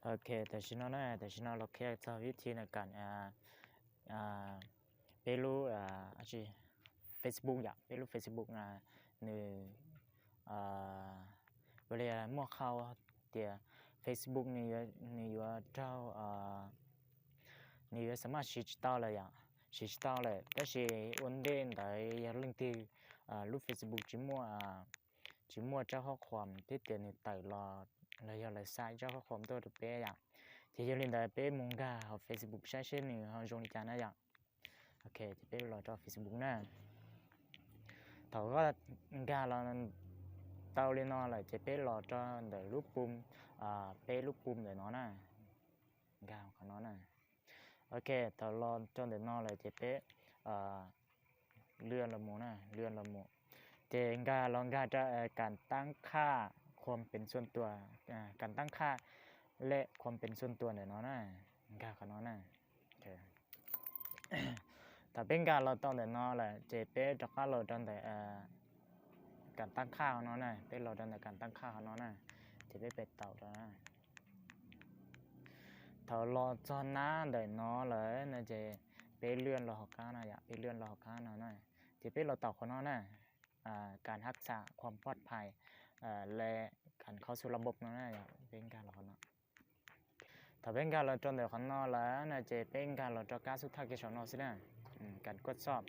Ok, tam sim no na, tam sim no los qhia txog vib thi na kam peb lub Facebook yom, peb lub Facebook nws ua li muaj qhov tias Facebook nws yuav raug, nws yuav xav maj siv tsis tau lawm yom, siv tsis tau lawm. Tab sis ua ntej ntawd yog leej twg lub Facebook tsis muaj, tsis muaj tsab qhuab qhuas thiab tias nws tawm los, los yog lawv xa ib tsab qhuab qhuas tuaj rau peb yom, ces yog li ntawd peb mus nkag hauv Facebook saib seb nws ho zoo li cas na yom. Ok, ces peb los rau Facebook na. Thaum nkag los tau li no lawm ces peb los rau ntawm lub pum, peb lub pum ntawm no na, nkag qhov no na. Ok, thaum los rau ntawm no lawm ces peb lwaj los mus na, lwaj los mus, ces nkag los nkag rau kam tab qhaj qhuam pees xuam tuam, kam tab qhaj lej qhuam pees xuam tuam ntawm no na, nkag qhov no na. Thaum peb nkag los tau ntawm no lawm ces peb rov qab los rau ntawm kam tab qhaj qhov no na, peb los rau ntawm kam tab qhaj qhov no na, ces peb pem taus rau na. Thaum los txog nab ntawm no lawm no ces peb lwaj los hauv qab no yom, peb lwaj los hauv qab no na, ces peb los taus qhov no na, kam haj xam qhuam poj phais lej kam khau xu la npom no na yom, peb nkag los qhov no. Thaum peb nkag los rau ntawm qhov no lawm no ces peb nkag los rau kab xub thawj kiag saum no xwb na, kam kuaj xob,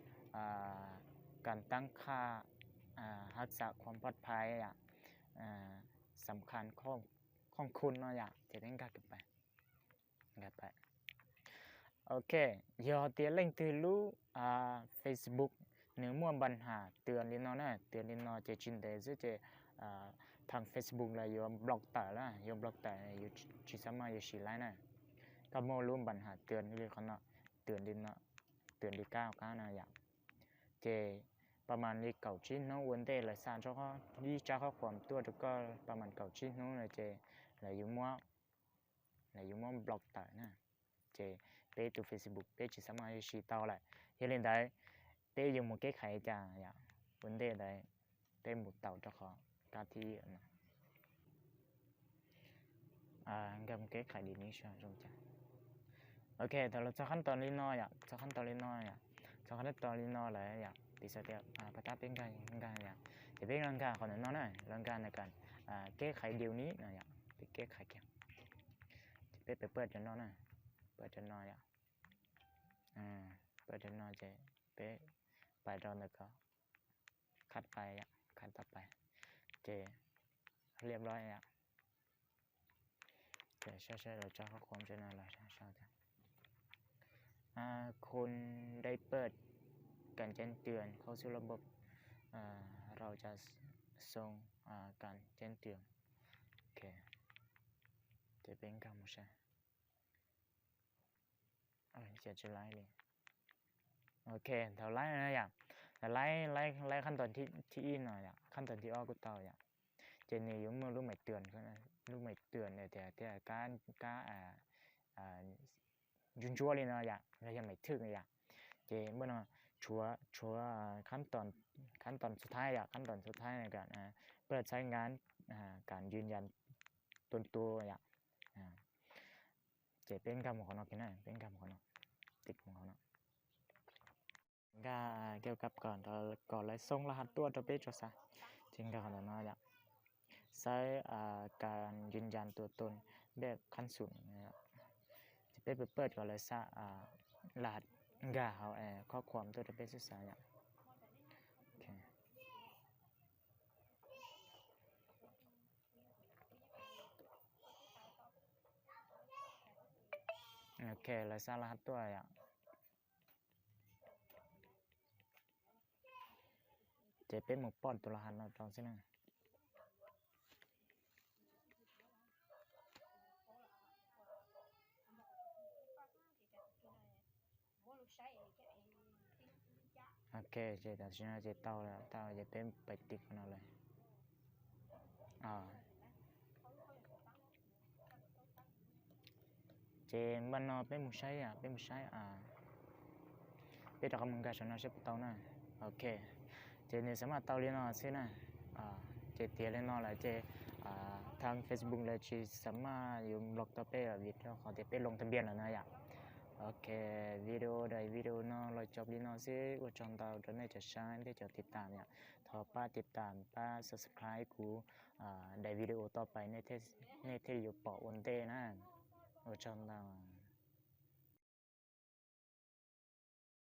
kam tab qhaj, haj xam qhuam poj phais yom, xam khas khoom khun no yom, ces peb nkag kiag pais. Ok, yog tias leej twg lub Facebook nws muaj npa nham tws li no na, tws li no ces tsis ntev xwb ces thaj Facebook lawv yuav block tawm lawm, yuav block tawm, yuav tsis xav maj yuav siv laib na. Koj muaj lub npa nham tws li qhov no, tws li no, tws li kab qab no yom, ces pas mas li kaum tsib hnub ua ntej lawv xa ib tsab qhuab qhuas tuaj rau koj pas mas kaum tsib hnub no ces lawv yuav muab, lawv yuav muab block tawm na. Ces peb tus Facebook peb tsis xav maj yuav siv tau lawm. Yog li ntawd peb yuav mus keb khais li cas yom? Ua ntej ntawd peb mus taus rau qhov kab thib ib no. Nkag mus keb khais delete saib zoo cas. Ok, thaum los txog qhab tos li no yom, txog qhab tos li no yom, txog qhab tos li no lawm yom, piv xam tias pas tab peb nkag, nkag yom, ces peb los nkag qhov ntawm no na, los nkag ntawm kam keb khais delete no yom, peb keb khais kiag. Ces peb pab pab cov no na, pab cov no yom, pab cov no ces peb pais rau ntawm ko, khab pais yom, khab tau pais, ces liab lob yom. Ces saib saib lawv tso qhuab qhuam tso no los saib tias Không để bật cảnh chấn tường, không xu la npom, rau tsa sông cảnh chấn tường. Ok, ces peb nkag mus saib. Ces tsis laib li. Ok, thaum laib no yom, thaum laib, laib qhab tos thib ib no yom, qhab tos thib ob kuj tau yom. Ces nws yuav muaj lub maiv twm, lub maiv twm tias tias kab, kab ntsuab ntsuab li no yom, los yog maiv thwj yom. Ces npaj no tshuav, tshuav qhab tos xub thaib yom, qhab tos xub thaib kam pab txhais nkav, kam yws yas tuaj tuaj yom. Ces peb nkag mus qhov no kiag na, peb nkag mus qhov no, tim mus qhov no. Nkag kiag kab kom, kom lawv xoo laj has tuaj rau peb tso xav. Ces nkag qhov ntawm no yom, xaib kam yws yas tuaj tuaj npej qhab xum. Ces peb pab pab kom lawv xa laj has nkag hauv qhov qhuam tuaj rau peb xwb xav yom. Ok, lawv xa laj has tuaj yom. Ces peb mus pom tus laj has no rau xwb na. Ok, ces tam sim no ces tau lawm, tau ces peb pais tim qhov no lawm. Ces npaj no peb mus saib, peb mus saib, peb rov qab mus nkag saum no saib puas tau na. Ok, ces nws xav mas tau li no xwb na. Ces tiav li no lawm ces thaum Facebook lawv tsis xav maj yuav block tau peb vim rau qhov tias peb loo tha npias lawm na yom. Ok, video daim video no los xaus li no xwb, ua tsaug ntau rau nej cov saib thiab cov tiv tam yom. Thov pab tiv tam pab subscribe kuv daim video tau pais nej thiaj li yuav pom ua ntej na. Ua tsaug ntau.